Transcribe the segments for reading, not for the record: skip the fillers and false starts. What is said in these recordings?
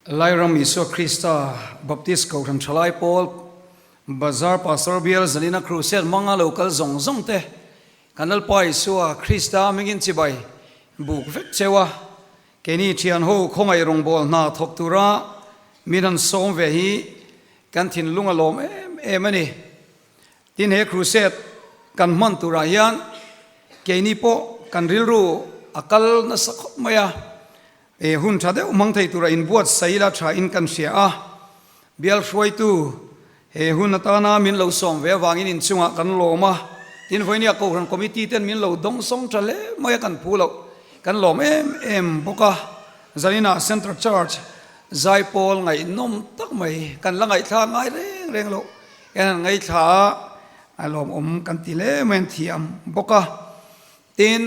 Lairam Isua Krista Baptist Kohhran Thalai Pawl Bazar Pastor Bial Zalina Crusade hmanga lo kal zawng zawng te kan Lalpa Isua Krista hmingin chibai buk vek cheu a, keini thian ho khawngaih rawngbâwl hna thawk tura min han sawm ve hi kan thinlung a lawm em em a ni. Tin he crusade kan hman turah hian keini pawh kan rilru a kal nasa khawp mai a, E hun tha deuh hmang thei tura inbuatsaih la tha in kan hria a, bial hruaitu he hun atana min lo sawm ve avangin inchungah kan lawm a, tin vawinia Kohhran Committee ten min lo dawng sawng tha hle mai a kan phu loh kan lawm em em bawk a, zaninah Central Church zaipawl ngaihnawm tak mai kan la ngaihthlak ngai reng reng loh kan han ngaithla a, a lawmawm kan ti hle mai an thiam bawk a. Tin,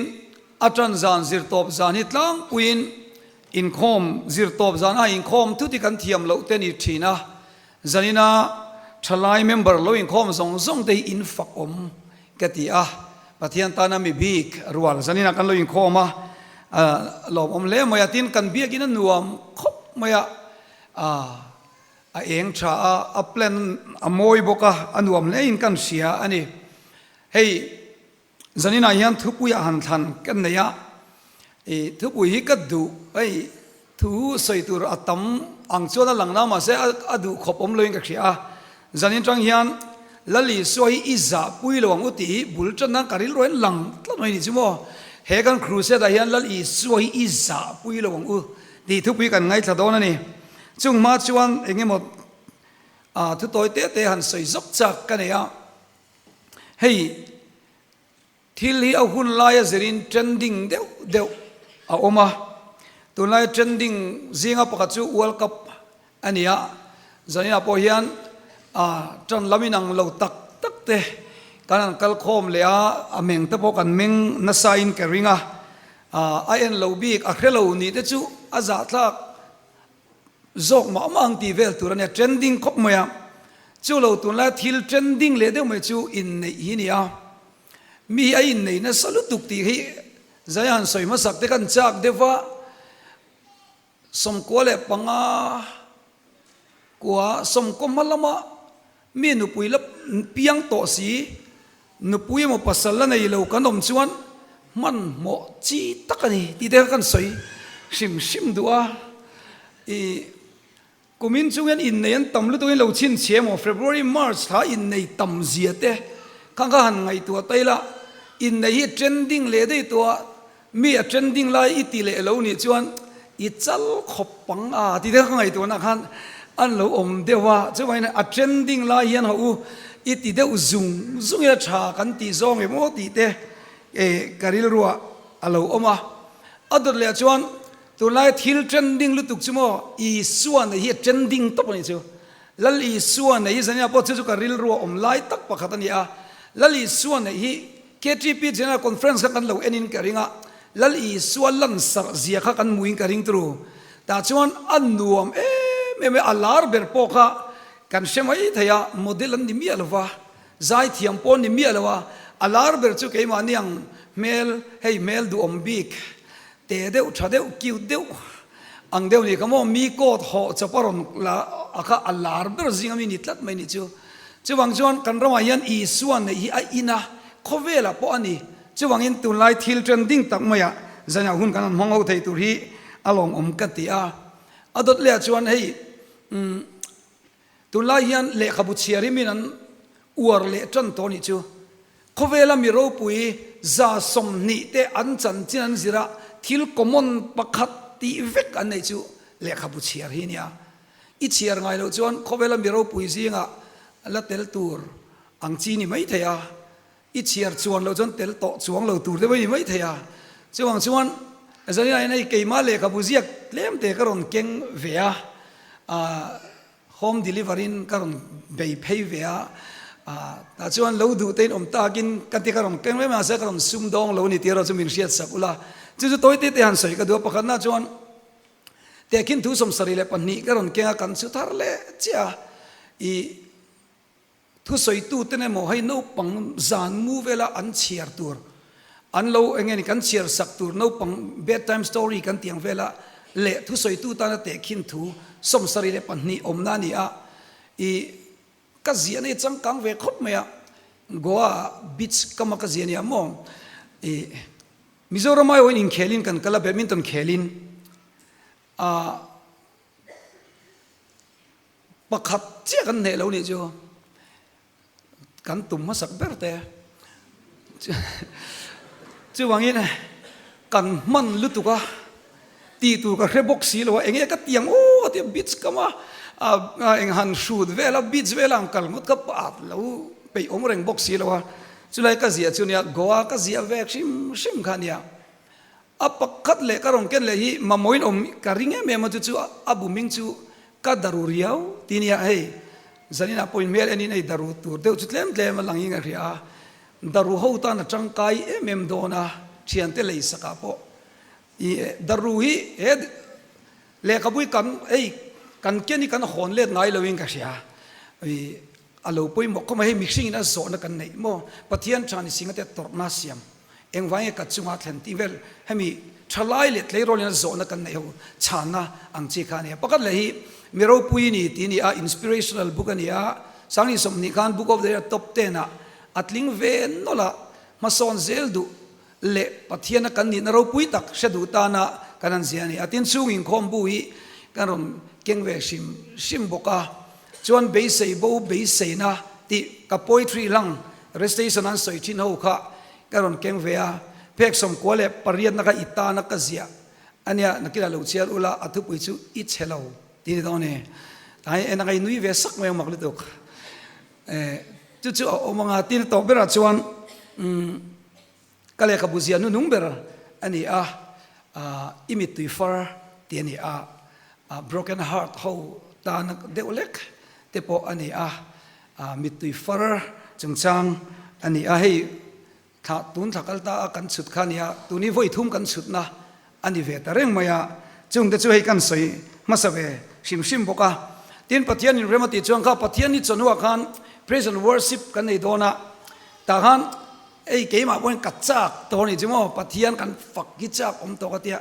a ṭan zan zirtawp zan hi tlangpuiin inkhawm zirtawp zan a inkhawm thut hi kan thiam loh te ni ṭhin a, zanina ṭhalai member lo inkhawm zawng zawng te hi in fak awm ka ti a, Pathian tana mi bik rual zanina kan lo inkhawm a, lawmawm hle mai a, tin kan biakin a nuam khawp mai a, a eng ṭha a, a plan a mawi bawk a, a nuam hlein kan hria a ni. Hei. Zaninah hian thupuiah han thlan ka nei a, i thupui hi ka duh, hei thu sawi tur a tam ang chuan a lang na mahse a duh khawp awm loin ka hria a, zanin tang hian Lali Isua hi i zah pui lo ang u tih hi bul tan nan ka rilru hian lang tlat mai ni chu maw, he kan crusade ah hian Lal Isua hi i zah pui lo ang u tih thupui kan ngaithla dawn a ni. Chung hma chuan eng emaw thu tawi te te han sawi zawk chak ka nei a. Hei thil hi a hun laia zirin trending deuh deuh a awm a, tunlaia trending zinga pakhat chu World Cup a ni a, zaninah pawh hian ṭan lam inang lo tak tak te kan han kal khawm leh a, a meng te pawh kan meng nasain ka ring a, a en lo bik a hre lo nih te chu a zahthlak. Zawk mah mah ang tih vel tur a nia, trending khawp mai a. Chu lo tunlai thil trending leh deuh mai chu inneih hi a ni a. Mi hi a inneih nasa lutuk tih hi zai han sawi hmasak te khan chak deuh va, 95 kua sawmkaw hma lama mi nupui la piang tawh si, nupui emaw pasal la nei lo kan awm chuan hmanhmawh chi tak a ni tih te kha kan sawi hrim hrim duh a. I kumin chung hian innei an tam lutuk in lo chhinchhiah emaw February, March thla innei tam zia te kha ka han ngaihtuah ta ila, innei hi trending leh daih tawh a, mi a trending lai i ti leh lo nih chuan i chal khawp pang a tih te kha ka ngaihtuahna khan an lo awm deuh a, chuvangin a trending lai hian hawh u i ti deuh zung zung ila tha kan tih zawng em aw tih te ka rilruah a lo awm a, a dawt leh chuan tunlai thil trending lutuk chu maw Isua nei hi a trending tawp a nih chu, Lal Isua nei hi zania pawh chu chu ka rilruah awm lai tak pakhat a ni a, Lal Isua nei hi KTP General Conference kha kan lo en in ka ring a, Lal Isua lansarh zia kha kan hmuh in ka ring turu. Tah chuan a nuam em em e, a lar ber pawh kha kan hre mai thei a, model an ni miah lo va, zaithiam pawh an ni miah lo a, a lar ber chu keimahni ang hmel, hei hmel duhawm bik, te deuh, tha deuh, cute deuh ang deuh ni kha maw, mi coat hawh chawp a rawn la a kha a lar ber zing ami ni tlat mai ni chu. Chuvang chuan kan ramah hian Isua neih hi a in a, khawvelah pawh a ni. Chuvangin tunlai thil trending tak maiah zanah hun kan han hmang ho thei tur hi a lawmawm ka ti a. A dawt lehah chuan hei umm tunlai hian lehkhabu chhiar hi min an uar leh tan tawh a nih chu. Khawvela mi ropui 120 te an chanchin an zir a, thil common pakhat tih vek an neih chu lehkhabu chhiar hi a nia. I chhiar ngai loh chuan khawvela mi ropui zingah la tel tur ang chi ni mai thei a, i chhiar chuan loh chuan tel tawh chuang lo tur deuh a ni mai thei a. Chuvang chuan Zanina hian hei keimah lehkhabu ziak tlem te ka rawn keng ve a, home delivery in ka rawn bei phei ve a, tah chuan lo duh te in awm takin ka ti ka rawn keng mai mahse ka rawn sum dawng lo ni tih erawh chu min hriat sak ula. Chu chu tawi te te han sawi ka duh a, pakhatna chuan Tehkhin thu 72 ka rawn keng a, kan chu thar leh chiah a, i thusawitu te emaw hei naupang zan mu vela an chhiar tur, an lo eng nge ni kan chhiar sak tur naupang bedtime story kan tih ang vela leh thusawitu tana tehkhin thu 72 awmna a ni a, i ka ziahna hi changkang ve khawp mai a, Goa beach kama ka ziah nia maw, i Mizoram aiawhin inkhelin kan kal a, badminton khelin a pakhat chiah kan hneh lo nih chu. Kan tum hmasak ber te chuvangin kan hman lutuk a, tih tur ka hre bawk si lo a, enge ka tiang aw tia beach kam a, eng han hrut vel a beach vel a ang kal ngawt ka pat lo peih awm reng bawk si lo a, chulai ka ziah chu nia Goa ka ziah vek hrim hrim kha nia. A pakhat leh ka rawn ken leh hi mamawhin awm ka ring em em a chu chu a bu hming chu ka daru riau ti nia hei zaninah pawhin hmel enin hei daru tur deuh chu tlem tlem a lang in a hria a daru ho tan a tangkai em em dawn a thiante lei sakah pawh i daru hi he lehkhabu hi kan hei kan ken hi kan hawn let ngai lo in ka hria i a lo pawimawh khawm a hei mihring in a zawhna kan neih maw Pathian tha ni singate tawrhna siam Engvang nge ka chunga thlen tih vel hemi thalai leh tleirawl in a zawhna kan neih ho chhanna ang chi kha a ni a. Pakhat leh hi mi ropui ni tih a ni a, inspirational book a ni a, Sangni 20 khan Book of the Year top ten ah a tling ve nawlh a, hmasawn zel duh leh Pathiana kan nihna ropui tak hre duh tana kan han zia a ni a. Tin chhung inkhawm bu hi kan rawn keng ve hrim hrim bawk a, chuan beisei bo beiseina tih ka poetry hlang Recitation an sawi thin ho kha ka rawn keng ve a, phek 98 na kha i tana ka ziah a nia, nakinah lo chhiar ula a thupui chu i chhe lo tih ni dawn e. Tah hian en anga i nui ve sak mai ang mak lutuk. Chu chu a awm anga tin tawp berah chuan umm ka lehkhabu ziah hnuhnung ber a ni a, i mittui far tih a ni a, broken heart ho tana deuh lek te pawh a ni a. Mittui far chungchang a ni a, hei thla tun thla kal ta a kan chhut kha a ni a, tun hi vawi thum kan chhutna a ni ve ta reng mai a, chungte chu hei kan sawi hmasa ve hrim hrim bawk a. Tin, Pathian in rem a tih chuan kha Pathian hi chawhnuah khan praise and worship kan nei dawn a, tah khan hei keimah pawhin ka chak tawh a ni chu maw, Pathian kan fak hi chak awm tawh ka tia,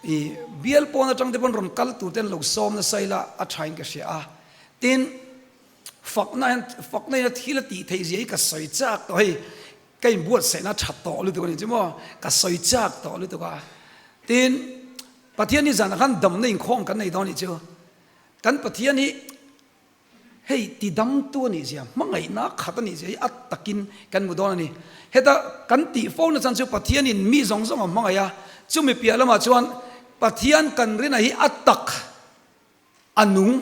ih bial pawn atang te pawn rawn kal tur ten lo sawm nasa ila a thain ka hria a, tin, Fakna hian fakna hian thil a tih theih zia hi ka sawi chak tawh hei ka inbuatsaihna tha tawh lutuk a ni chu maw ka sawi chak tawh lutuk a tin Pathian hi zanah khan damna inkhawm kan nei dawn a nih chu kan Pathian hi hei ti damtu a nih zia hmangaihna khat a nih zia hi a takin kan hmu dawn a ni heta kan tih fo na chan chu Pathianin mi zawng zawng a hmangaih a chumi piah lamah chuan Pathian kan rinah hi a tak A nung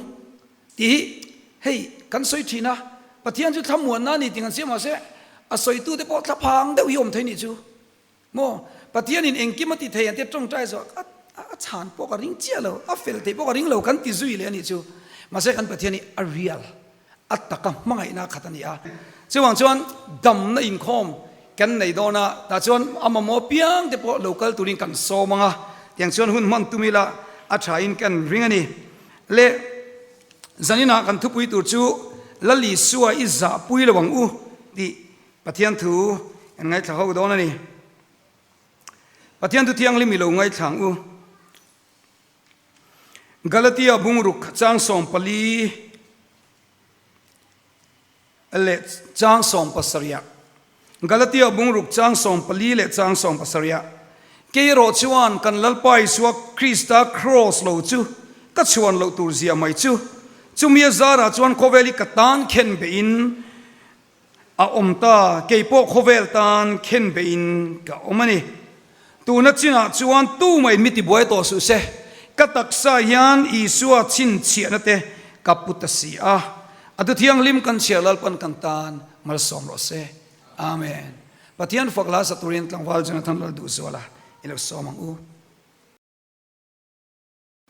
tih hi hei kan sawi thin a, Pathian chu thlamuanna a ni tih kan siam mahse a sawitute pawh thlaphang deuh hi awm thei nih chu maw? Pathianin engkim a ti thei an tia tawngtai zawh a a chhan pawh ka ring chiah lo, a fel theih pawh ka ring lo kan ti zui leh a nih chu. Mahse kan Pathian hi a real, a taka hmangaihna khat a ni a. Chuvang chuan damna inkhawm kan nei dawn a, tah chuan a mamawh apiang te pawh lo kal turin kan sawm ang a, tiang chuan hun hman tum ila a thain kan ring a ni. Le zaninah kan thupui tur chu Lal Isua i zahpui lo ang u tih Pathian thu kan ngaithla ho dawn a ni. Pathian thu thianghlim i lo ngaithla ang u. Galatia bungruk chang 14 leh chang 70 Galatia bungruk chang 14 leh chang 70 Kei erawh chuan kan Lalpa Isua Krista kraws lo chu ka chhuan loh tur zia mai chu, chumi a zarah chuan khawvel hi ka tan khen beihin A awm ta, kei pawh khawvel tan khen beihin ka awm a ni. Tuna chinah chuan tumah in mi tibuai tawh suh se, ka taksa hian Isua chhinchhiahna te ka pu ta si a. A thu thianghlim kan chhiar Lalpan kan tan malsawm rawh se. Amen. Pathian fak la sa turin tlangval Jonathan Lalduhzuala i lo sawm ang u.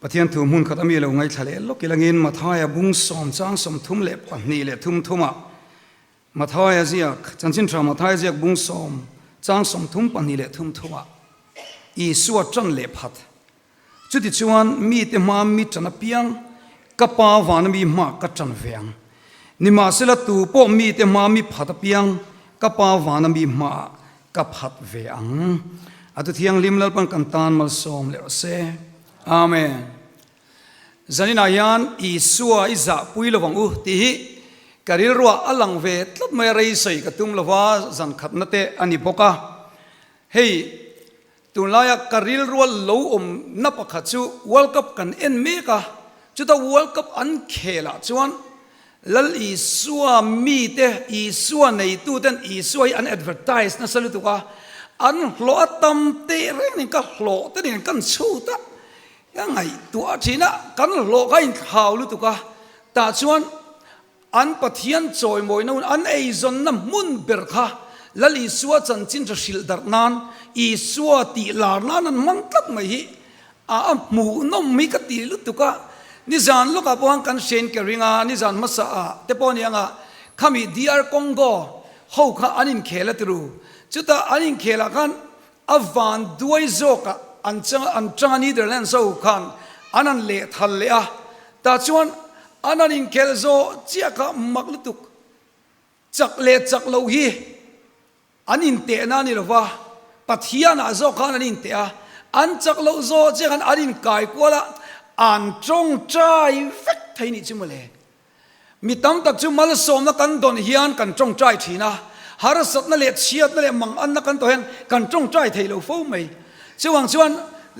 Pathian thu hmun khat ami lo ngaithla leh lawk ilangin Mathaia bung sawm chang 32 leh thum thumah Mathaia ziak, Chanchin Tha Mathaia ziak bung sawm chang 32 leh thum thumah Isua ṭan leh phat. Chutichuan mite hma mi ṭan apiang ka Pa vana mi hma ka ṭan ve ang. Nimahsela tu pawh mite hma mi phat apiang ka Pa vana mi hmaah Ka phat ve ang. A tu thianghlim Lalpan kan tan malsawm leh rawh se. Amen. Zaninah hian Isua i zahpui lo ang u tih hi ka rilruah a lang ve tlat mai a, rei sawi ka tum lova zan khatna te a ni bawk a. Hei tunlaia ka rilrua lo awmna pakhat chu World Cup kan en mek a, chuta World Cup an khelah chuan Lal Isua mite, Isua neituten Isua hi an advertise nasa lutuk a, an hlawh a tam teh reng nen ka hlawh te nen kan chhut a, ka ngaihtuah thin a, kan hlawh kha a inthlau lutuk a, tah chuan an Pathian chawimawina hun, an eizawnna hmun ber kha Lal Isua chanchin tha hrilh darh nan, Isua tih lar nan an hmang tlat mai hi A hmuhnawm hi ka ti lutuk a, nizan lawkah pawh khan kan hriain ka ring a, nizan hmasa ah te pawh a ni ang a, khami DR Congo ho kha an inkhel a ti ru, chutah an inkhelah khan a van duai zawkah an chang an tang a Netherlands ho khan an han lehthal leh a, tah chuan an han inkhel zawh chiah kha mak lutuk, chak leh chak loh hi. An intehna a ni lo va, Pathianah zawk khan an inteh a, an chak loh zawh chiah khan an inkai kual a, an tawngtai vek thei nih chu mawle. Mi tam tak chu malsawmna kan dawn hian kan tawngtai thin a, harsatna leh chhiatna leh manganna kan tawh hian kan tawngtai thei lo fo mai. Chuvang chuan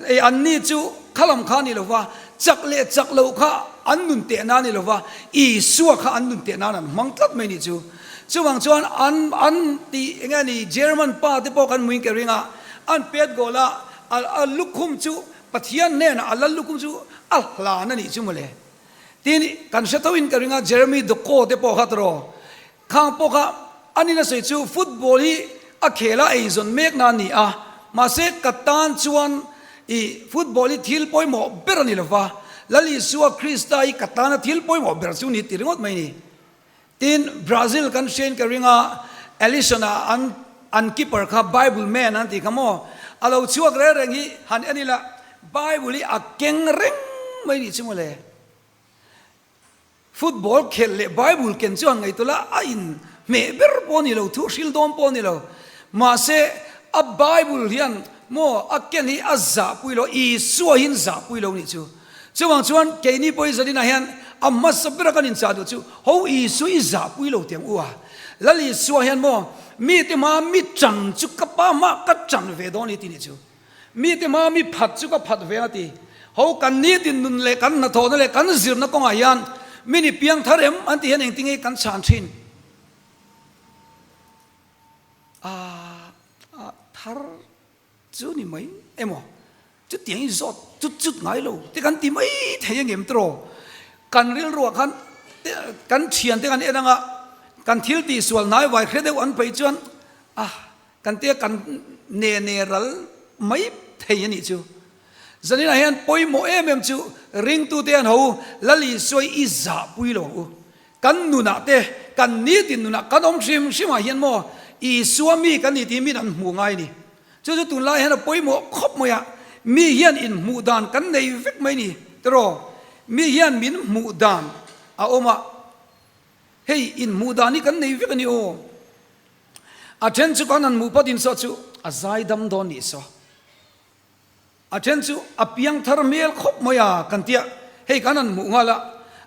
ei anni chu khalam kha a ni lo va, chak leh chak loh kha an nun teh nan a ni lo va, Isua kha an nun teh nan an hmang tlat mai nih chu. Chuvang chuan an an tih eng nge ni German pa te pawh kan hmuin ke ring a, an pet goal a, a lukhum chu Pathian hnenah a lal lukhum chu a hlan a nih chu mawle. Tin kan hre tho in ka ring a Jeremy Doku te pawh kha tawh Khang pawh kha a nina sawi chu football hi a khel a eizawn mek na a ni a, mahse ka tan chuan i football hi thil pawimawh ber a ni lova, Lal Isua Krista hi ka tana thil pawimawh ber chu ni ti ringawt mai a ni. Tin, Brazil kan hriain ka ring a, Alisson-a an an keeper kha Bible man an tih kha maw, a lo chhuak reng reng hi han en ila Bible hi a keng reng mai nih chu mawle. Football khelh leh Bible ken chuan ngaihtuah a in hmeh ber pawh a ni lo, thu hril dawn pawh a ni lo. Mahse, a Bible hian maw a ken hi a zahpui lo, Isua hian zahpui lo nih chu. Chuvang chuan keini pawh hi zaninah hian a hmasa bera kan inchah duh chu ho Isua i zahpui lo tiang u a. Lal Isua hian maw mite hmaa mi ṭan chu ka pa hmaa ka ṭan ve dawn hi ti nih chu. Mite hma mi phat chu ka phat ve a ti. Ho kan nitin nun leh kan hnathawhna leh kan zirna kawngah hian mi ni piang thar em an tih hian engtinge kan chhan thin? A thar chu ni mai emaw chutiang i zawt chut chut ngai lo te kan ti mai thei angem tiraw? Kan rilruah khan kan thiante kan en anga kan thil tihsual hnaivai hre deuh an peih chuan a Kan tia kan ne ne ral mai thei a nih chu. Zaninah hian pawimawh em em chu ringtute hian ho Lal Isua hi i zahpui lo ang u. Kan nunah te, kan nitin nunah kan awm hrim hrimah hian maw Isua mi kan ni tih min an hmuh ngai a ni. Chu chu tunlai hian a pawimawh khawp mai a, mi hian inhmuh dan kan nei vek mai a ni tiraw? Mi hian min hmuh dan a awm a, hei inhmuh dan hi kan nei vek a ni aw. A then chu kan han hmuh phawt in saw chu a zaidam dawn nih saw. A then chu a piang thar hmel khawp mai a kan tia hei kan han hmuh nghal a,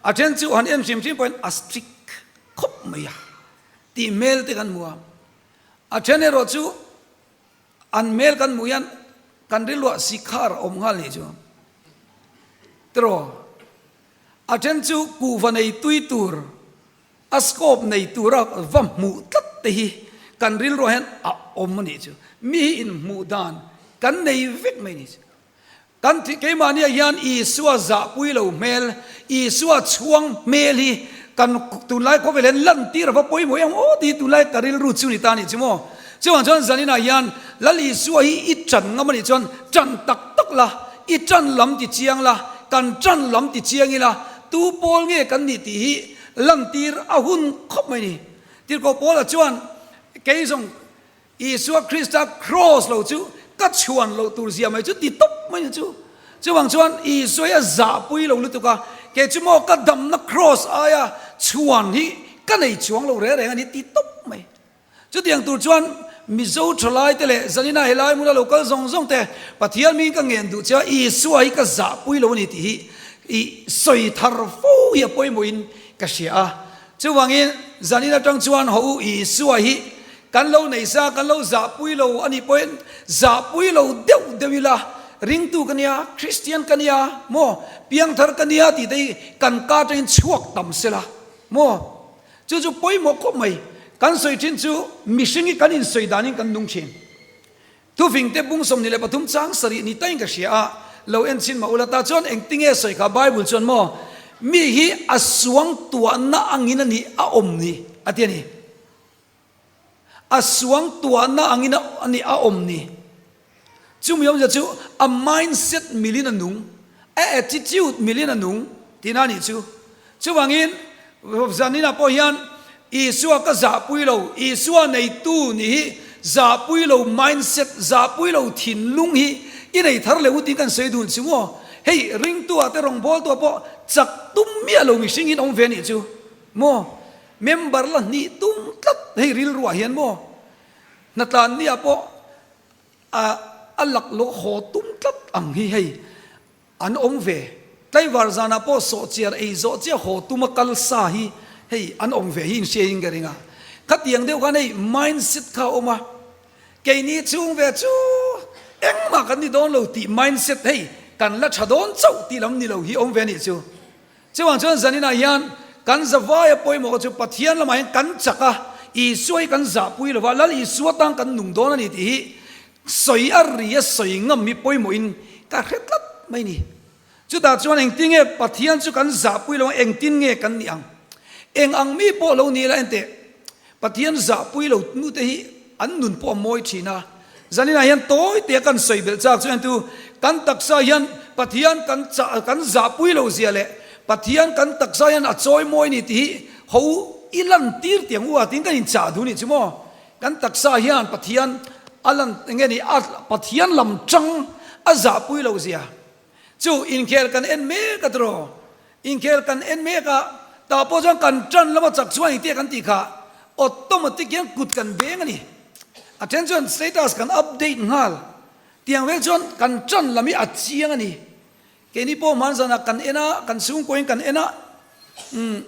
a then chu han en hrim hrim pawhin a strict khawp mai a tih hmel te kan hmu a. A then erawh chu an hmel kan hmuh hian kan rilruah sikhar a awm nghal nih chu tiraw. A then chu kuhva nei tui tur A scope nei tura va hmuh tlat te hi kan rilruah hian a awm a nih chu. Mi hi inhmuh dan kan nei vek mai a nih chu. Kan thih keimahniah hian Isua zahpui lo hmel, Isua chhuang hmel hi kan tunlai khawvel hian lantir a va pawimawh em aw tih hi tunlai ka rilru chu ni ta a nih chu maw. Chuvang chuan zaninah hian Lal Isua hi i ṭan ngam a nih chuan ṭan tak tak la, i ṭan lam ti chiang la, kan ṭan lam ti chiang ila tu pawl nge kan nih tih hi Lantir a hun khawp mai ni. Tirhkoh Paula chuan, Kei zawng Isua Krista kraws lo chu ka chhuan loh tur zia mai chu ti tawp mai ni chu. Chuvang chuan Isua hi a zahpui lo lutuk a, kei chu maw ka damna kraws aia chhuan hi ka nei chuang lo reng reng a ni ti tawp mai. Chutiang tur chuan Mizo thalaite leh zanina helai hmuna lo kal zawng zawng te Pathian hmingin ka ngen duh che a, Isua hi ka zahpui lo a ni tih hi i sawi thar fo hi a pawimawhin ka hria a. Chuvangin zanin atang chuan haw u Isua hi kan lo nei sa, kan lo zahpui lo a nih pawhin zahpui lo deuh deuh ila, ringtu ka nia, Kristian ka nia maw, piangthar ka nia tih te hi kan ka atangin chhuak tam sela maw. Chu chu pawimawh khawp mai. Kan sawi thin chu mihring hi kan insawi danin kan nung thin. Thufing te bung 23 chang sarih ni tain ka hria a, lo en chin mah ula ta chuan engtinge sawi kha Bible chuan maw mi hi a suang tuahna angin a nih a awm ni a ti a ni. A suang tuahna angin a nih a awm ni. Chumi awmzia chu a mindset milin a nung, a attitude milin a nung tihna a nih chu. Chuvangin zaninah pawh hian Isua ka zahpui lo, Isua neitu nih hi zahpui lo mindset, zahpui lo thinlung hi i nei thar leh u tiin kan sawi dun chu maw? Hei ringtu-ah te rawngbawltu-ah pawh chak tum miah lo mihring in awm ve a nih chu maw? Member la hnih tum tlat hei rilruah hian maw? Hnatlan nia pawh a a laklawh haw tum tlat ang hi hei an awm ve. Tlaivar zanah pawh sawhchiar ei zawh chiah haw tuma kal sa hi hei an awm ve hi inhriaiin ka ring a. Khatiang deuh khan hei mindset kha a awm a, keini chhung ve chu engmah kan ni dawn lo tih mindset hei kan la tha dawn chauh tih lam ni lo hi awm ve a nih chu. Chuvang chuan zaninah hian kan zavaia pawimawh chu Pathian lamah hian kan chak a, Isua hi kan zahpui lo va, Lal Isua tan kan nung dawn a ni tih hi sawi a ri a sawi ngam hi pawimawhin ka hre tlat mai ni. Chutah chuan engtin nge Pathian chu kan zahpui lo ang, engtin nge kan nih ang? Eng ang mi pawh lo ni ila enteh, Pathian zahpui lo nute hi an nun pawh a mawi thin a. Zaninah hian tawi tea kan sawi belh chak chu entu kan taksa hian Pathian kan chah kan zahpui lo zia leh Pathian kan taksa hian a chawi mawi ni tih hi ho i lan tir tiang u a tiin kan inchah duh nih chu maw. Kan taksa hian Pathian a lan enge ni a Pathian lam tang a zahpui lo zia Chu inkhel kan en mek a tiraw? Inkhel kan en mek a, tah pawh chuan kan tan lama chak chuan engtia kan tih kha automatic hian kut kan beng a ni. A then chuan status kan update nghal. Tiang vel chuan kan tan lam hi a chiang a ni. Keini pawh hmanzanah kan en a, kan chhungkawiin kan en a, umm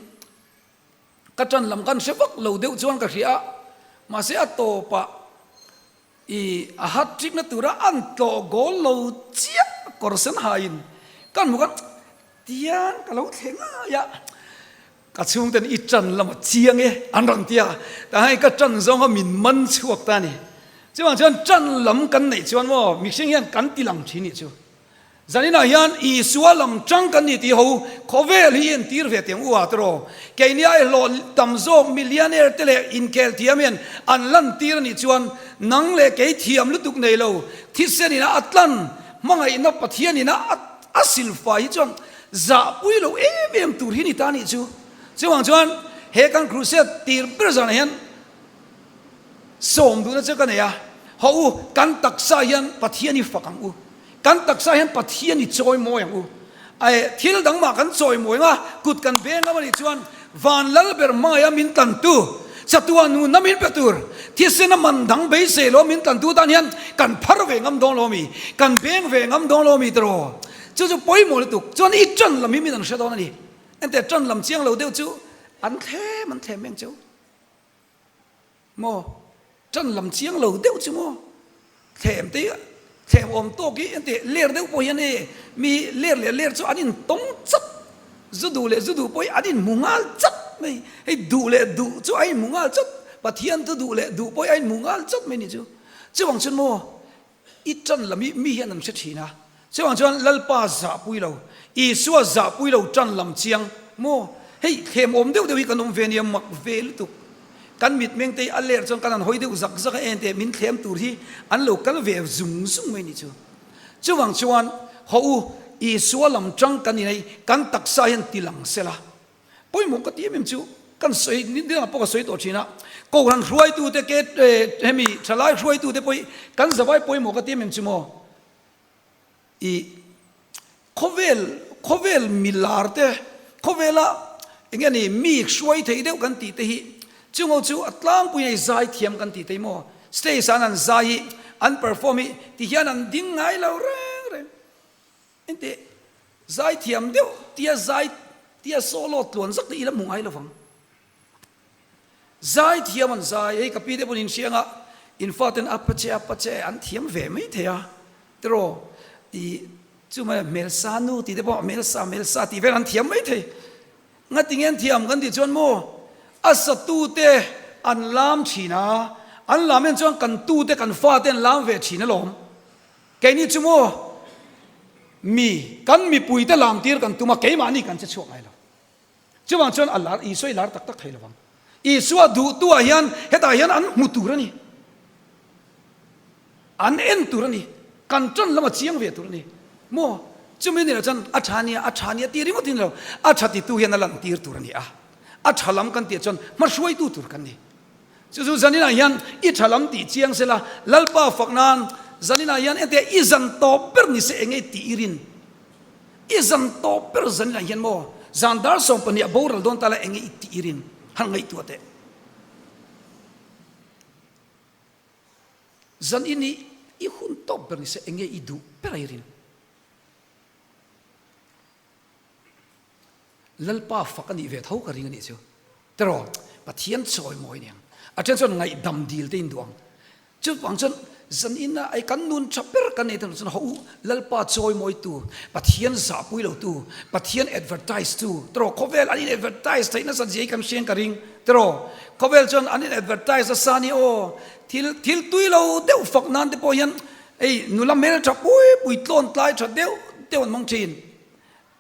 ka tan lam kan hre vak lo deuh chuan ka hria a, mahse a tawpah I a hat trick na tura an tlawh goal lo chiah kawr sen hain kan hmu khan tiang ka lo thleng ngai a, ka chhungten i tan lama chiang e an rawn ti a, tah hian ka tan zawng kha min man chhuak ta a ni. Chuvang chuan tan lam kan neih chuan maw mihring hian kan ti lang thin nih chu. Zaninah hian Isua lam tang kan ni tih ho khawvel hi entir ve teng u a tiraw? Keini ai hlawh tam zawk millionaire te leh inkhel thiam hian an lantir a nih chuan nang leh kei thiam lutuk nei lo thisen ina a tlan hmangaihna Pathian ina a silfai hi chuan zahpui lo em em tur hi ni ta nih chu. Chuvang chuan he kan crusade tir ber zanah hian Sawm duhna chu ka nei a, Haw u, kan taksa hian Pathian i fak ang u. Kan taksa hian Pathian i chawimawi ang u. Ae, thil dang mah kan chawimawi ang a, kut kan beng ngam a nih chuan van lal ber hmangaih a min tlantu, chatuan nunna min pe tur, thisena man dang beisei lo min tlantu tan hian kan phar ve ngam dawn lo mi, kan beng ve ngam dawn lo mi tiraw? Chu chu pawimawh lutuk. Chuan i ṭan lam hi min an hre dawn a ni. Enteh ṭan lam chiang lo deuh chu an thlem an thlem eng cheu. Maw? Ṭan lam chiang lo deuh chu maw? Thlem te thlem awm tawk hi engti ler deuh pawh hian e mi ler leh ler chu an intawng chat, zu duh leh zu duh pawh hi an inhmu nghal chat mai, hei duh leh duh chu a inhmu nghal chat, Pathian thu duh leh duh pawh hi a inhmu nghal chat mai ni chu. Chuvang chuan maw I ṭan lam hi mi hian an hre ṭhin a, chuvang chuan Lalpa zahpui lo, Isua zahpui lo ṭan lam chiang maw? Hei thlem awm deuh deuh hi kan awm ve nia, mak ve lutuk. Kan mitmeng te hi a ler chuan kan han hawi deuh zak zak a, ente min thlem tur hi an lo kal ve zung zung mai ni chu. Chuvang chuan haw u, Isua lam ṭang kan inei, kan taksa hian ti lang sela. Pawimawh ka ti em em chu kan sawi ni dangah pawh ka sawi tawh thin a, Kohhran hruaitute ke hemi thalai hruaitute pawh hi kan zavai pawimawh ka ti em em chu maw? I khawvel khawvel milar te khawvela eng nge ni mi hruai thei deuh kan tih te hi chungo chu a tlangpui hei zai thiam kan tih te hi maw? Stage ah an zai hi, an perform hi ti hian an ding ngai lo reng reng. Engteh, zai thiam deuh tia zai tia solo tluan zak te i la hmu ngai lovang. Zai thiam an zai, hei ka pi te pawn inhriang a, in faten a pache a pache an thiam ve mai thei a, tiraw i chu mai hmelsa nu tih te pawh hmelsa hmelsa tih vel an thiam mai thei. Ngatinge an thiam kan tih chuan maw a satu te an lam thin a, an lam en chuan kan tu te kan fa te an lam ve thin alawm. Keini chu maw mi kan mipui te lam tir kan tum a, keimahni kan che chhuak ngai lo. Chuvang chuan a lar, Isua i lar tak tak thei lovang. Isua duhtuah hian hetah hian an hmu tur a ni. An en tur a ni. Kan tan lama chiang ve tur a ni. Maw? Chumi ni lo chuan a tha nia, a tha nia ti ringawt in lo. A tha titu hian a lantir tur a ni a. A tha lam kan tih chuan hmahruaitu tur kan ni. Chu chu zaninah hian i tha lam tih chiang sela, Lalpa fak nan zaninah hian entia i zan tawp ber ni se enge i tih i rin? I zan tawp ber zaninah hian maw zan dar 12 a boral dawn ta la enge i tih i rin? Han ngaihtuah teh. Zan in hi i hun tawp ber ni se enge i duh ber a i rin? Lalpa fak a nih ve tho ka ring a nih chu. Tiraw, Pathian chawi mawi aniang. A then chuan ngaihdam dil te in duh ang. Chuvang chuan zan ina ei kan nun tha ber kan nei ta lo chuan haw u, Lalpa chawi mawi tu, Pathian zahpui lo tu, Pathian advertise tu, tiraw khawvel an in advertise theih nasa zia hi kan hriang ka ring. Tiraw, khawvel chuan an in advertise nasa ni aw, thil thil tui lo deuh fak nan te pawh hian ei nula hmel tha pui pui tlawn tlai tha deuh deuh an hmang thin.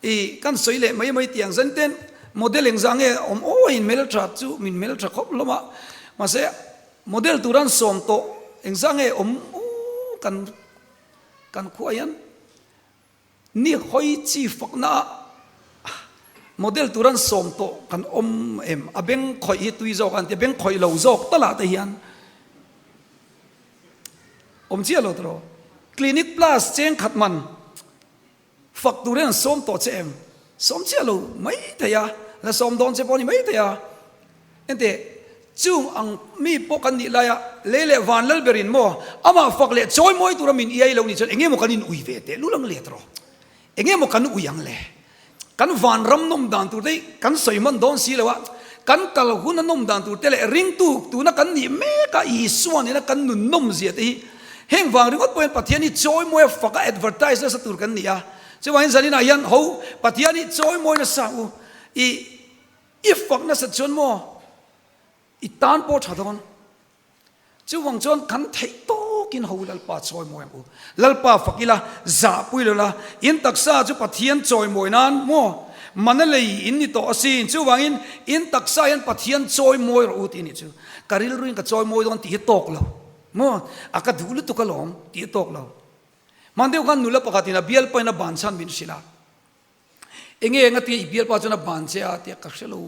I kan sawi leh mai mai tiang zan ten model engzah nge awm aw in hmel tha chu min hmel tha khawp hlawm a, mahse model tur an sawm tawh engzah nge awm aw kan kan khuah hian ni hawi chi fakna ah model tur an sawm tawh kan awm em a beng khawih hi tui zawk an tia beng khawih lo zawk talah te hian awm chiah lo tawh clinic plus cheng khat man. Fak tur hian an sawm tawh che em? Sawm chiah lo mai thei a, la sawm dawn che pawh a ni mai thei a. Enteh, chung ang mi pawh kan nih laia lei leh van lal berin maw amah fak leh chawi mawi tura min iai lo nih chuan enge maw kan in ui ve teh lul ang le tawh? Enge maw kan ui ang le? Kan van ram nawm dan tur te hi kan sawi hman dawn si lo a, kan kal hun a nawm dan tur te leh ringtu tuna kan nih mek a Isua nena kan nun nawm zia te hi heng vang ringawt pawh hian Pathian hi chawimawi a fak a advertise nasa tur kan ni a. Chuvangin zaninah hian ho Pathian hi chawimawi nasa ang u. I i fak nasat chuan maw i tan pawh tha dawn. Chuvang chuan kan theih tawkin ho Lalpa chawimawi ang u. Lalpa fak ila, zahpui lo la, in taksa chu Pathian chawimawi nan maw mana lei in ni tawh asin. Chuvangin in taksa hian Pathian chawimawi rawh u tih a nih chu. Ka rilruin ka chawimawi dawn tih hi tawk lo maw, a ka duh lutuk alawm tih hi tawk lo. Hman deuh khan nula pakhatin a bialpain a ban chhan min hrilh a, enge engatinge i bialpa chuan a ban che a tia ka hre lo.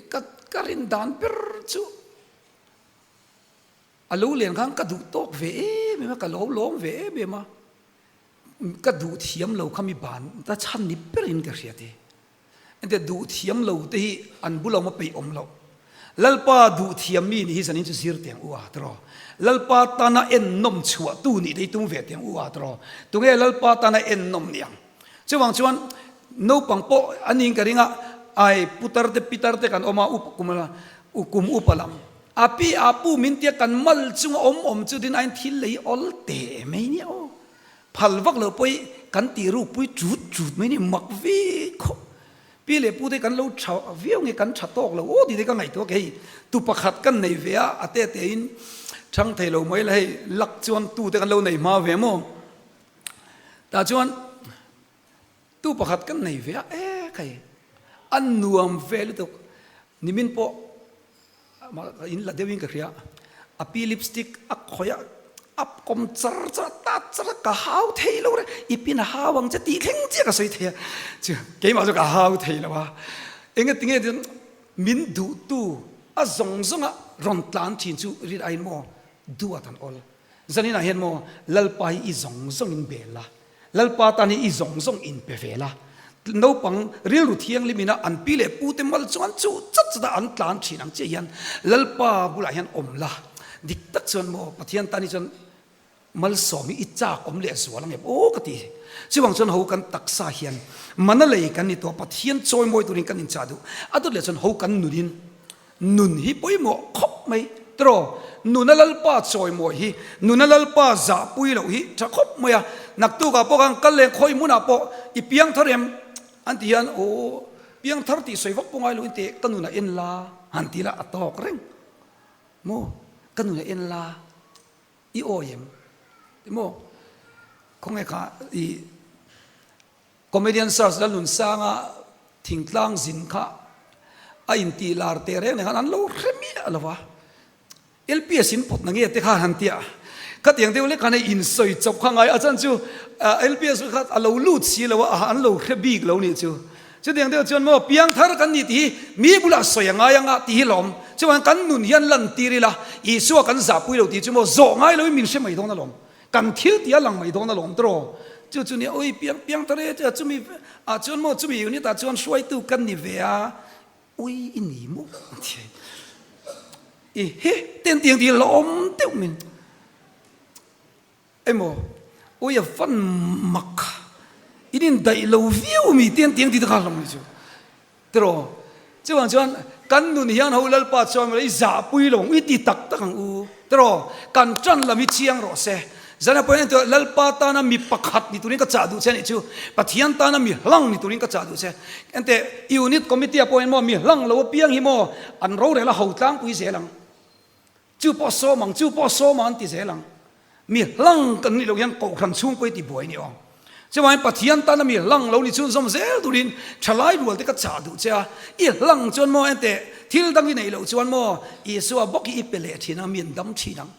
Ka ka rin dan ber chu a lo len khan ka duh tawk ve em em a, ka lo lawm ve em em a, ka duh thiam lo kha mi ban ta chhan ni berin ka hria te. Engtia duh thiam lo te hi an bula awm a peih awm loh. Lalpa duh thiam mi nih hi zanin chu zir teng u a tiraw. Lalpa tana ennawm chhuah tu nih te hi tum ve teng u a tiraw. Tunge Lalpa tana ennawm ni ang? Chuvang chuan naupang pawh a niin ka ring a, ai putar te pitar te kan awm a, up kum kum upa lam a pi a pu min tia kan mal chunga awm awm chu din aiin thil lei awl teh mai nia aw. Phal vak lo pawh hi kan tih rukpui chut chut mai ni mak vi khawp. Pi leh pu te kan lo tha viau nge kan tha tawk lo aw tih te ka ngaihtuah kei tu pakhat kan nei ve a, a te te in thang thei lo mai la hei lak chuan tu te kan lo nei hma ve maw. Tah chuan tu pakhat kan nei ve a, e khai a nuam ve lutuk nimin pawh in la deuhin ka hria a pi lipstick a khawih a a kawm char char a tat char a ka hau thei lo reng i pin a hau ang che tih thleng chiah ka sawi thei a chu keimah chu ka hau thei lo a engatinge chuan min duhtu a zawng zawnga rawn tlan thin chu rin aiin maw duat an awl. Zaninah hian maw Lalpa hi i zawng zawng in bel la, Lalpa tan hi i zawng zawng in pe ve la. Naupang rilru thianghlim ina an pi leh pu te mal chuan chu chat chat a an tlan thin ang chiah hian Lalpa bulah hian awm la. Dik tak chuan maw Pathian tan hi chuan malsawm hi i chak awm leh zual ang em aw ka ti. Chuvang chuan ho kan taksa hian mana lei kan ni tawh Pathian chawimawi turin kan inchah duh. A dawt leh chuan ho kan nunin nun hi pawimawh khawp mai tiraw. Nuna Lalpa chawimawi hi nuna Lalpa zahpui loh hi tha khawp mai a. Naktukah pawh khan kal leh khawi hmunah pawh i piang thar em an ti hian aw piang thar tih sawi vak pawh ngai loin teh ka nunah en la han ti la a tawk reng. Maw ka nunah en la i awi em? Ti maw? Khawnge kha i comedian search Lalnunsanga thingtlang zin kha a intih lar teh reng nen khan an lo hre miah lo va. LPS in pawt na nge te khan han tia. Khatiang deuh lek khan hei insawi chawp kha ngai a chan chu LPS kha a lo lut si lo a, an lo hre bik lo nih chu. Chutiang deuh chuan maw piangthar kan ni tih hi mi bulah sawi a ngai anga tih hi lawm. Chuan kan nun hian lantir ila Isua kan zahpui lo tih chu maw zawh ngai loin min hre mai dawn alawm. Kan thil tih a lang mai dawn alawm tiraw. Chu chu nia ui piang piangthar e chu chumi ah chuan maw chumi unit ah chuan hruaitu kan ni ve a ui i ni maw an ti. I he ten tiang tih la awm deuh min. Emaw, ui a van mak, in indaih lo viau mi te an ti ang tih te kha hlawm ni chu. Tiraw, chuvang chuan kan nun hian ho Lalpa chuan i zahpui lo ang, i ti tak tak ang u. Tiraw, kan tan lam hi chiang rawh se. Zana pawhin an ti a, Lalpa tana mi pakhat ni turin ka chah duh che a nih chu, Pathian tana mi hlang ni turin ka chah duh che. Enteh, unit committee ah pawhin maw mi hlang lo apiang hi maw an rorel a ho tlangpui zel ang. Chu pawh sawm ang, chu pawh sawm ang an ti zel ang. Mi hlang kan nih loh hian kohhran chhung pawh i ti buai ni aw. Chuvangin Pathian tana mi hlang lo ni chhunzawm zel turin thalai rual te ka chah duh che a. I hlang chuan maw enteh thil dang i neih loh chuan maw Isua bawk hi i pe leh thin ang, mi an dam thin ang.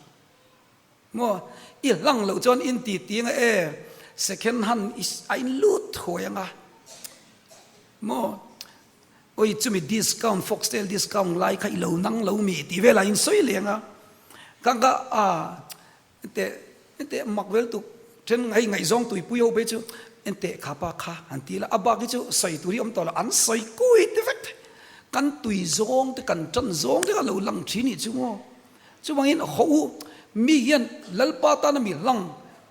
Maw i hlang loh chuan in ti ti anga e second hand a in lut thuai anga maw. Oi chumi discount foxtail discount lai kha i lo nang lo mi tih velah in sawi leng a, ka ka a enteh enteh mak vel tuk then hei ngaihzawng tuipui ho phei chu enteh kha pa kha han ti la a bak hi chu sawi tur hi awm tawh lo an sawi kui te vek thei kan tui zawng te kan tan zawng te kha lo lang thin nih chu maw chuvangin hawh u mi hian Lalpa tana mi hlang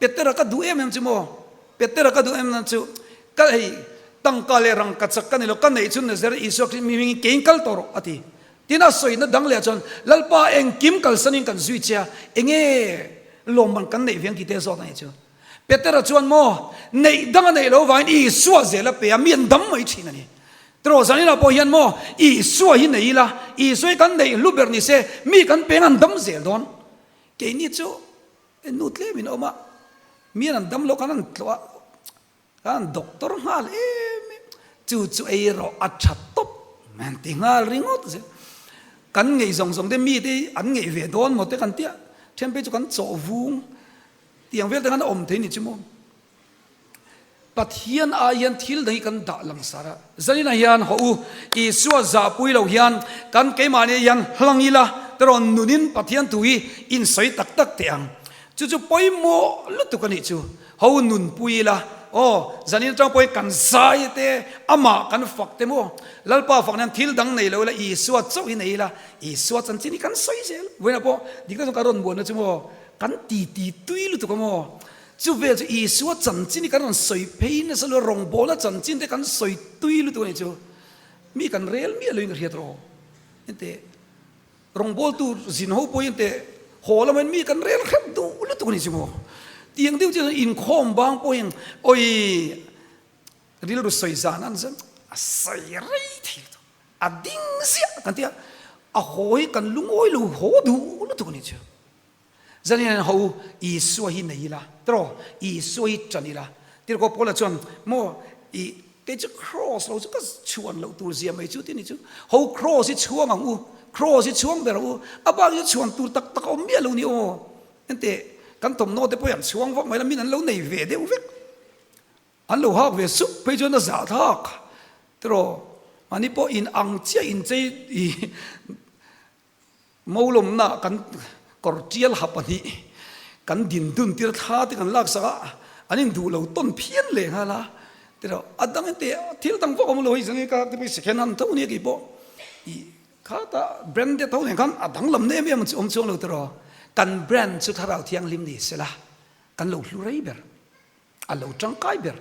Petera ka duh em em chu maw Petera ka duh em em chu Ka hei tangka leh rangka chak ka ni lo, ka neih chu Nazareth Isua Krista mi hmingin keiin kal tawh rawh a ti. Tin a sawina dang leh chuan Lalpa engkim kalsanin kan zui che a, enge lawmman kan neih veng tih te zawt a nih chu. Petera chuan maw neih dang a neih loh vangin Isua zel a pe a, mi an dam mai thin a ni. Tiraw zaninah pawh hian maw Isua hi nei ila, Isua hi kan neih hlu ber ni se, mi kan peng an dam zel dawn. Keini chu nu tlemin a awm a, mi an dam loh khan an tlawh a, Kan doctor nghal em em, chu chu ei rawh a tha tawp an ti nghal ringawt zel. Kan ngeih zawng zawng te mite an ngeih ve dawn maw te kan tia, then phei chu kan chawh vung tiang vel te khan a awm thei ni chu maw. Pathian ai hian thil dang hi kan dah langsar a, zaninah hian hawh u Isua zahpui lo hian kan keimahni hian hlang ila te rawn nunin Pathian thu hi insawi tak tak teh ang. Chu chu pawimawh lutuk a nih chu. Ho nunpui ila, aw, zanin atang pawhin kan zai te, amah kan fak te maw? Lalpa fak nan thil dang nei lo ila, Isua chauh hi nei ila, Isua chanchin hi kan sawi zel. Vawiinah pawh dik tak chuan ka rawn buaina chu maw, kan ti ti tui lutuk a maw? Chu vel chu Isua chanchin hi kan rawn sawi phei nasa lo, rawngbawlna chanchin te kan sawi tui lutuk a nih chu. Mi kan rel miah loin ka hriat rawh. Enteh. Rawngbawltu zin ho pawhin teh haw lamain mi kan rel hrep duh lutuk a ni chu maw? Tiang deuh chu inkhawm bang pawhin awi rilru sawi zan an zan a sawi rei thei lutuk a ding ziah kan ti a, a haw hi kan lungawi lo haw duh lutuk a ni chu. Zanin ho u Isua hi nei ila tiraw Isua hi tan ila Tirhkoh Paula chuan maw i kei chu cross lo chu ka chhuan loh tur zia mai chu ti ni chu ho cross hi chhuang ang u cross hi chhuang ber ang u a bak hi chu chhuan tur tak tak a awm miah lo ni aw enteh kan thawmhnaw te pawh hi an chhuang vak mai la min an lo nei ve deuh vek an lo hak ve sup phei chuan a zah thlak tiraw mahni pawh in ang chiah inchei i Molawmna kan kawr tial ha pahnih kan din dun tir thla te kan laksak a, an induh lo tawn phian leh nghal a, tiraw a dang in teh thil dang vak awm lo hei zang ka ti pawh second hand tho nia kei pawh i khata branded ho nen khan a danglam na em em awm chuang lo tiraw. Kan brand chu Thlarau Thianghlim ni sela, kan lo hlu rei ber. A lo tangkai ber.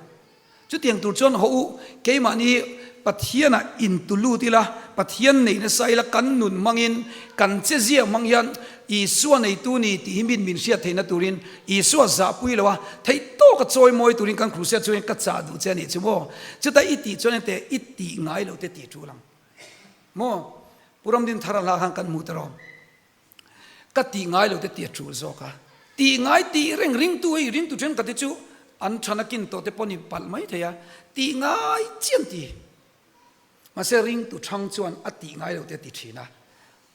Chutiang tur chuan haw u, keimahni hi Pathianah intu lut ila, Pathian nei nasa ila kan nun hmangin, kan che zia hmang hian Isua neitu ni tih hi min min hriat theihna turin Isua zahpui lo a, theih tawka chawi mawi turin kan Krusea chuan ka chah duh che a nih chu maw? Chuta i tih chuan ente i tih ngai lo te tih tul ang maw? Pu Ramdinthara hla khan kan hmu ta rawh. Ka tih ngai lo te ti a tul zawk a, tih ngai tih reng ringtu hei ringtu thenkhat te chu an than a kin tawh te pawh ni palh mai thei a, tih ngai chian ti. Mahse ringtu thang chuan a tih ngai lo te a ti thin a,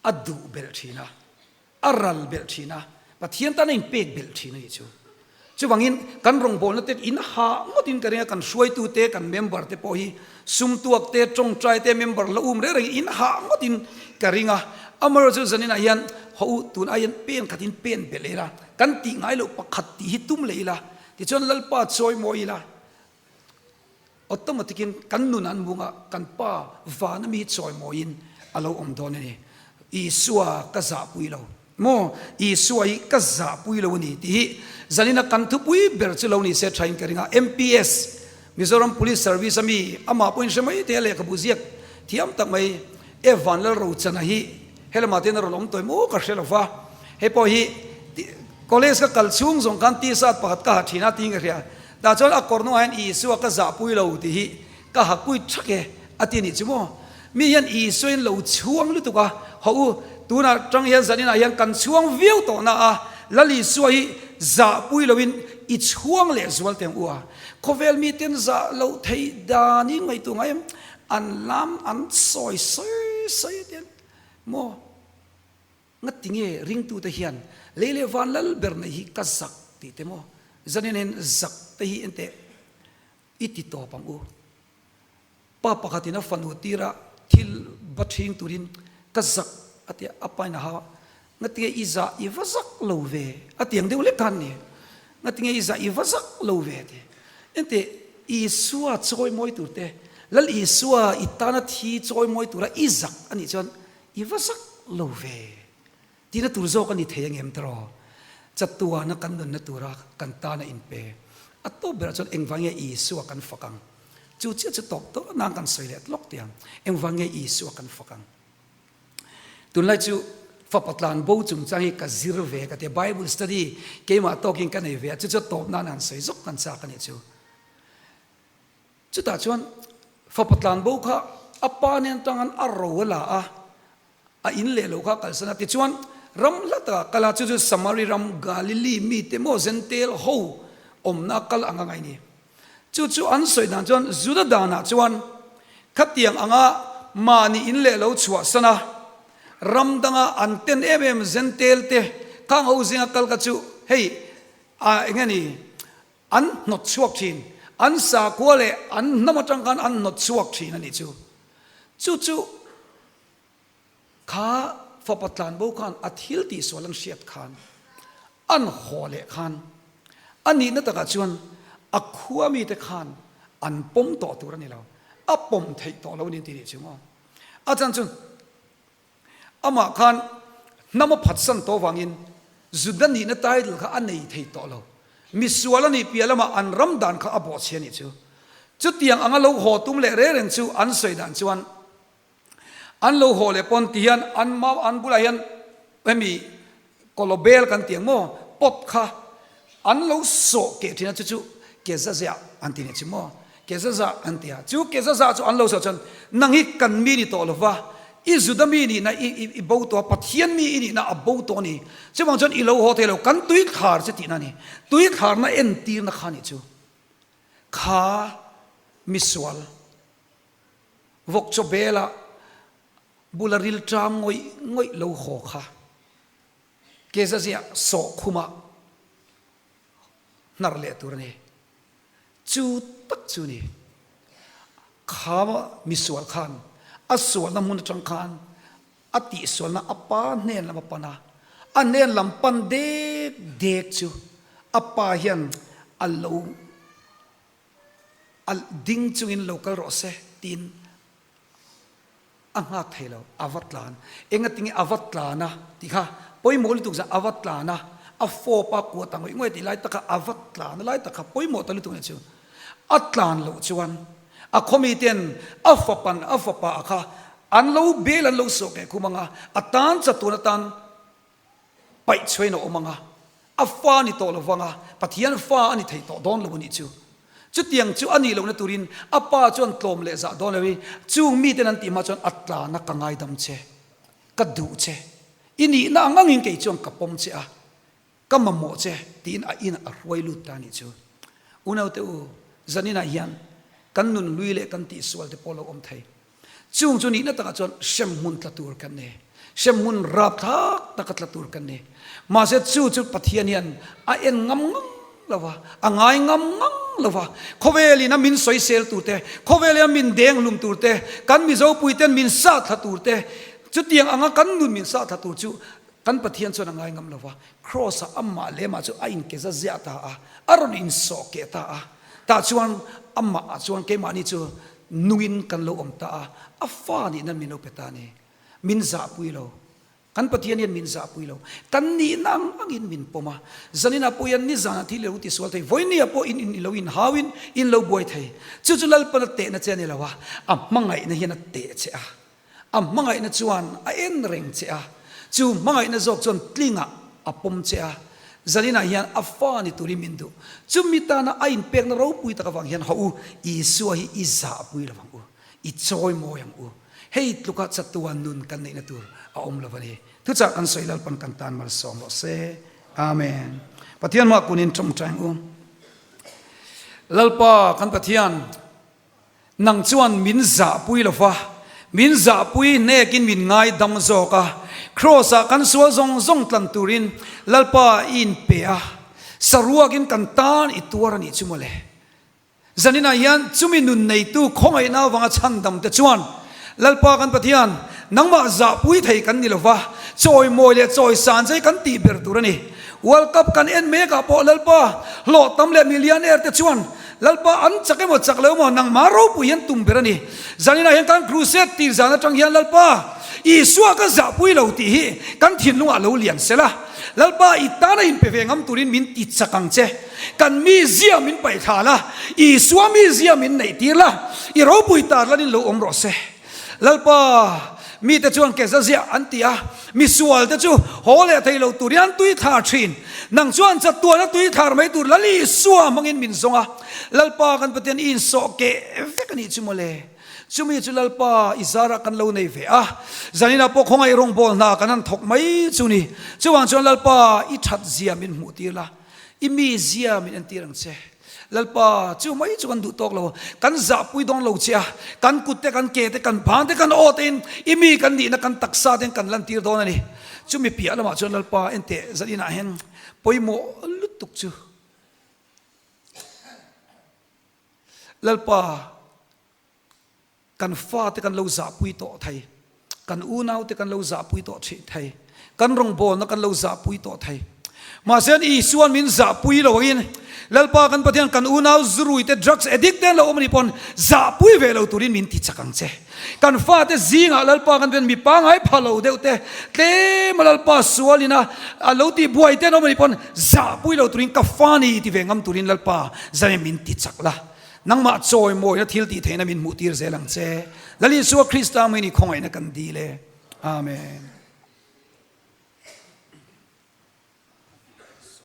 a duh belh thin a, a ral belh thin a, Pathian tan a inpek belh thin a nih chu. Chuvangin kan rawngbawlna te in ha ngawtin ka ring a, kan hruaitu te, kan member te pawh hi sumtuak te, tawngtai te, member la um reng reng in ha ngawtin ka ring a. Amaherawhchu chu zaninah hian haw u, tun aiin pen khatin pen belh ila, kan tih ngai loh pakhat tih hi tum leh ila, tichuan Lalpa chawi mawi ila, Automatic in kan nun an mungah kan Pa vana mi chawimawiin a lo awm dawn a ni. Isua ka zahpui lo maw? Isua hi ka zahpui lo a ni tih hi zanina kan thupui ber chu lo ni se thain ka ring a. MPS, Mizoram Police Service a mi amah pawhin hre mai thei a lehkhabu ziak thiam tak mai e Vanlalrochana hi helamah te hian a rawn awm tawh em aw ka hre lo va. Hei pawh hi college ka kal chhung zawng khan t-shirt pakhat ka ha thin a tiin ka hria. Tah chuan a kawr hnungah hian Isua ka zahpui lo tih hi ka ha kuit thak e a ti anih chu maw? Mi hian Isua in lo chhuang lutuk a, haw u, tunah tang hian zaninah hian kan chhuang viau tawh na a, Lal Isua hi zahpui loin i chhuang leh zual teng u a. Khawvel miten zah loh theih danin ngaihtuah ngai em? An lam an sawi sawi sawi atiang maw? Ngati nge ringtute hian lei leh van lal ber nei hi ka zak tih te maw? Zanin hian zak te hi enteh i ti tawp ang u. Pa pakhatin a fanu tira thil va ṭhing turin ka zak a ti a, a pain a hau a, ngati nge i zah i va zak lo ve a ti ang deuh lek khan ni. Ngati nge i zah i va zak lo ve a ti. Enteh Isua chawi mawi tur te, Lal Isua i tana thi chawi mawi tura i zak a nih chuan I va zak lo ve. Tina tur zawk a ni thei angem tiraw? Chatuana kan nunna tura kan tana inpe. A tawp berah chuan engvang nge Isua kan fak ang? Chu chiah chu tawp tawp nan kan sawi leh lawk tih ang. Engvang nge Isua kan fak ang? Tunlai chu fapa tlan bo chungchang hi ka zir ve ka ti a, Bible study keimah tawkin ka nei ve a, chu chu a tawp nan han sawi zawk kan chak a nih chu. Chutah chuan fapa tlanbo kha a pa nen tangin a ro a la a, a in leh lo kha a kalsan a. Tichuan ram hla takah kal a, chu chu Samari ram Galili mite maw Zentel ho awmna kal anga ngai a ni. Chu chu an sawi dan chuan Juda danah chuan khatiang anga mahni in leh lo chhuahsan a, ram danga an ten em em Zentel te khang ho zinga kal kha chu hei a eng nge ni An hnawt chhuak thin. An sakhua leh an hnam atang khan an hnawt chhuak thin a nih chu. Chu chu kha fapa tlanbo khan a thil tihsual an hriat khan an haw leh khan a nihna takah chuan a khua mite khan an pawm tawh tur a ni lo. A pawm theih tawh lo a ni an ti nih chu maw. A chan chu Amah khan hnam a phatsan tawh vangin Juda nihna title kha a nei thei tawh lo. Misual a nih piah lamah an ram dan kha a bawhchhia a nih chu. Chutiang anga lo haw tum leh reng reng chu an sawi dan chuan an lo haw leh pawn ti hian an mau an bulah hian hemi Kawlawbel kan ti ang maw? Pot kha an lo sawh keh thin a, chu chu Kezaziah an ti nih chu maw? Kezaza an ti a, chu Kezaza chu an lo sawh chuan nang hi kan mi ni tawh lova, i Juda mi nihna i bo tawh a, Pathian mi i nihna a bo tawh a ni, chuvang chuan i lo haw thei lo, kan tui thlar che tihna a ni, tui thlarna entirna kha nih chu, kha misual vawk chaw bela bula ril ṭam ngawih ngawih lo haw kha Kezaziah sawh khumah hnar leh tur a ni. Chu tak chu ni. Kha misual khan a sualna hmun atang khan a tihsualna a pa hnen lam a pan a, a hnen lam pan dek dek chu a pa hian a lo a ding chungin lo kal rawh se tiin A nghak thei lo, a va tlan. Enga tinge a va tlan a tih kha pawimawh lutuk zan a va tlan a, a fawp a kuat ang ngawih ngawih tih lai taka a va tlan a lai tak kha pawimawh ta lutuk nih chu. A tlan loh chuan a khawmi ten a fapan a fapa a kha an lo bel an lo sawh keh khum ang a, a tan chatuan atan paih chhuain a awm ang a, a fa ni tawh lo vang a, Pathian fa a ni thei tawh dawn lo a nih chu. Chutiang chu a nih lohna turin a pa chuan tlawm leh zah dawn lo i, chung miten an tih hma chuan a tlan a, ka ngaidam che, ka duh che, i nihna ang angin kei chuan ka pawm che a, ka mamawh che tiin a inah a hruai lut ta a nih chu. Unaute u, zaninah hian kan nun hlui leh kan tihsual te pawh lo awm thei. Chung chu nihna takah chuan hremhmun tla tur kan ni. Hremhmun rapthlak taka tla tur kan ni. Mahse chu chu Pathian hian a en ngam ngang lo va, a ngai ngam ngang lo va. Khawvelin a min sawisel tur te, khawvelin a min deng hlum tur te, kan Mizopuiten min sah thla tur te, chutiang anga kan nun min sah thla tur chu kan Pathian chuan a ngai ngam lo va. Kraws-ah amah leh amah chu a inkeza ziah ta a, a rawn insawh keh ta a. Tah chuan amah ah chuan keimahni chu nungin kan lo awm ta a, a fa nihna min lo pe ta a ni. Min zahpui lo. Kan Pathian hian min zahpui lo. Kan nihna ang angin min pawm a. Zaninah pawh hian nizanah thil i lo tisual thei, vawinia pawh in in i lo inhauin in lo buai thei. Chu chu Lalpan a tehna che a ni lo a, a hmangaihna hian a teh che a. A hmangaihna chuan a en reng che a, chu hmangaihna zawk chuan tlingah a pawm che a, zaninah hian a fa ni turin min duh. Chumi tana a inpekna ropui tak avang hian haw u, Isua hi i zahpui lo ang u, i chawi mawi ang u. Hei tluka chatuan nun kan neihna tur a awm lo a ni. Thuchah kan sawi Lalpan kan tan malsawm rawh se. Amen. Pathian mah kunin tawngtai ang u. Lalpa kan Pathian. Nang chuan min zahpui lo va, min zahpui hnekin min ngaidam zawk a. Kraws-ah kan sual zawng zawng tlan turin Lalpa i inpe a, saruakin kan tan i tuar a nih chu mawle. Zaninah hian chumi nun neitu khawngaihna avanga chhandam te chuan Lalpa kan Pathian, nangmah zahpui thei kan ni lo va, chawimawi leh chawisan che hi kan tih ber tur a ni. World Cup kan en mekah pawh Lalpa hlawh tam leh millionaire te chuan Lalpa an chak emaw chak lo emaw nangmah ropui hian tum ber a ni. Zaninah hian kan crusade tir zan atang hian Lalpa Isua ka zahpui lo tih hi kan thinlungah lo lian sela. Lalpa i tana inpe ve ngam turin min ti chak ang che. Kan mizia min paih thla la, Isua mizia min neih tir la, i ropui tar lanin lo awm rawh se. Lalpa, mite chuan ke za ziah an ti a, misual te chu haw leh thei lo tur hian tui thlar thin. Nang chuan chatuana tui thlar mai tur Lal Isua hmangin min zawng a, Lalpa kan Pathian i insawh keh vek a nih chu mawle. Chumi chu Lalpa i zarah kan lo nei ve a, zaninah pawh khawngaih rawngbawl hna kan han thawk mai chu ni. Chuvang chuan Lalpa i that zia min hmuh tir la. I mi zia min entir ang che. Lalpa, chu mai chu kan duh tawk lo. Kan zahpui dawn lo che a, kan kut te, kan ke te, kan ban te, kan aw tein i mi kan nihna, kan taksa tein kan lantir dawn a ni. Chumi piah lamah chuan Lalpa enteh zaninah hian pawimawh lutuk chu Lalpa, Kan fate kan lo zahpui tawh thei, kan unaute kan lo zahpui tawh thih thei, kan rawngbawlna kan lo zahpui tawh thei. Mahse an Isuan min zahpui lo angin Lalpa kan Pathian kan unau zurui te drugs addict te an lo awm a nih pawn zahpui ve lo turin min ti chak ang che. Kan fate zingah Lalpa kan Pathian mi pangngai pha lo deuh te tlema Lalpa sualin a a lo tih buai te an awm a nih pawn zahpui lo turin ka fa ni ti ve ngam turin Lalpa zane min ti chak la. Nangmah chawimawina thil tih theihna min hmuh tir zel ang che. Lal Isua Krista hming i khawngaihna kan dil e. Amen.